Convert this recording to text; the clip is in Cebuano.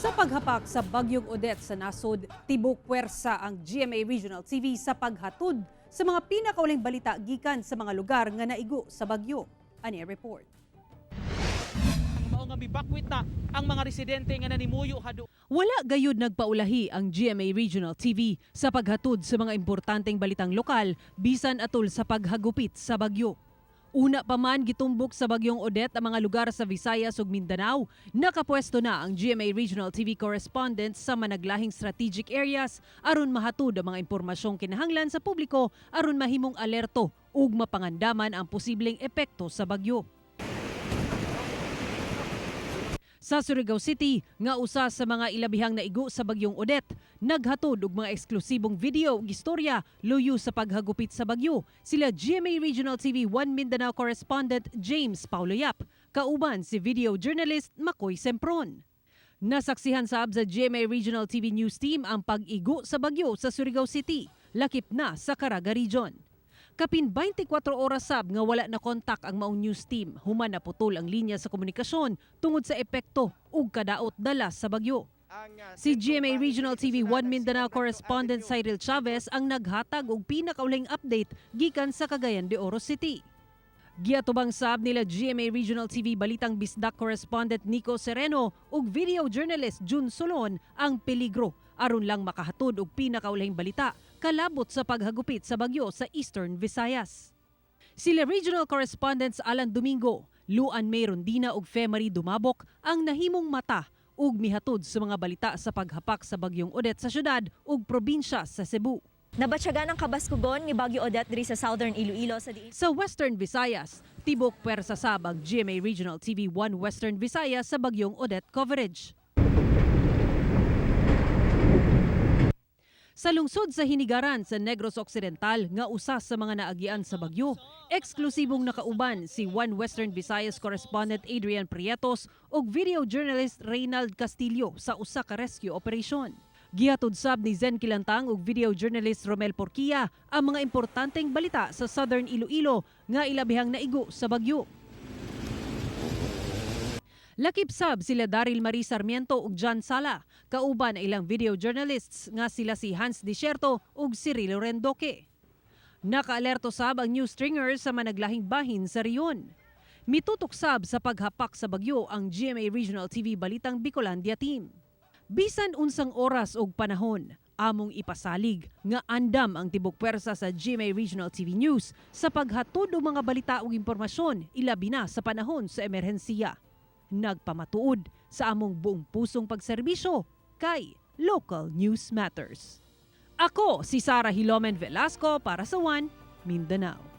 Sa paghapak sa Bagyong Odette sa nasod, tibok puwersa ang GMA Regional TV sa paghatod sa mga pinakauling balita gikan sa mga lugar nga naigo sa bagyo. Ani ang report. Mao nga mibakwit na ang mga residente nga nanimuyo hado. Wala gayud nagpaulahi ang GMA Regional TV sa paghatod sa mga importanteng balitang lokal bisan atol sa paghagupit sa bagyo. Una pa man gitumbok sa Bagyong Odette ang mga lugar sa Visayas ug Mindanao, nakapwesto na ang GMA Regional TV correspondents sa managlahing strategic areas aron mahatod ang mga impormasyong kinahanglan sa publiko aron mahimong alerto ug mapangandaman ang posibleng epekto sa bagyo. Sa Surigao City, nga usa sa mga ilabihang naigo sa Bagyong Odette, naghatod og mga eksklusibong video ug istorya luyo sa paghagupit sa bagyo. Sila GMA Regional TV 1 Mindanao correspondent James Paulo Yap, kauban si video journalist Makoy Sempron. Nasaksihan sab sa GMA Regional TV News Team ang pag-igo sa bagyo sa Surigao City, lakip na sa Caraga Region. Kapin 24 oras sab nga wala na kontak ang maong news team human naputol ang linya sa komunikasyon tungod sa epekto ug kadaot dala sa bagyo. Si GMA Regional TV 1 Mindanao correspondent Cyril Chavez ang naghatag og pinakauling update gikan sa Cagayan de Oro City. Giatubang sab nila GMA Regional TV Balitang Bisdak correspondent Nico Sereno ug video journalist Jun Solon ang peligro aron lang makahatod og pinakaulahing balita kalabot sa paghagupit sa bagyo sa Eastern Visayas. Sila regional correspondents Alan Domingo, Luan May Rondina ug Femary Dumabok ang nahimong mata ug mihatod sa mga balita sa paghapak sa Bagyong Odette sa syudad ug probinsya sa Cebu. Nabatyagan ang kabaskugon ni Bagyo Odette diri sa Southern Iloilo sa diin Sa Western Visayas, tibok pwersa sab ang GMA Regional TV 1 Western Visayas sa Bagyong Odette coverage. Sa lungsod sa Hinigaran sa Negros Occidental nga usa sa mga naagian sa bagyo, eksklusibong nakauban si One Western Visayas correspondent Adrian Prietos ug video journalist Reynald Castillo sa usa ka rescue operation. Gihatod sab ni Zen Kilantang ug video journalist Romel Porquia ang mga importanteng balita sa Southern Iloilo nga ilabihang naigo sa bagyo. Lakip sab sila Daryl Marie Sarmiento ug John Sala, kauban ang ilang video journalists nga sila si Hans Desierto ug Cirilo Rendoque. Nakaalerto sab ang news stringers sa managlahing bahin sa rehiyon. Mitutok sab sa paghapak sa bagyo ang GMA Regional TV Balitang Bicolandia team. Bisan unsang oras og panahon, among ipasalig nga andam ang tibok pwersa sa GMA Regional TV News sa paghatod og mga balita ug impormasyon ilabi na sa panahon sa emerhensiya. Nagpamatuod sa among buong pusong pagserbisyo kay Local News Matters. Ako si Sara Hilomen Velasco para sa One Mindanao.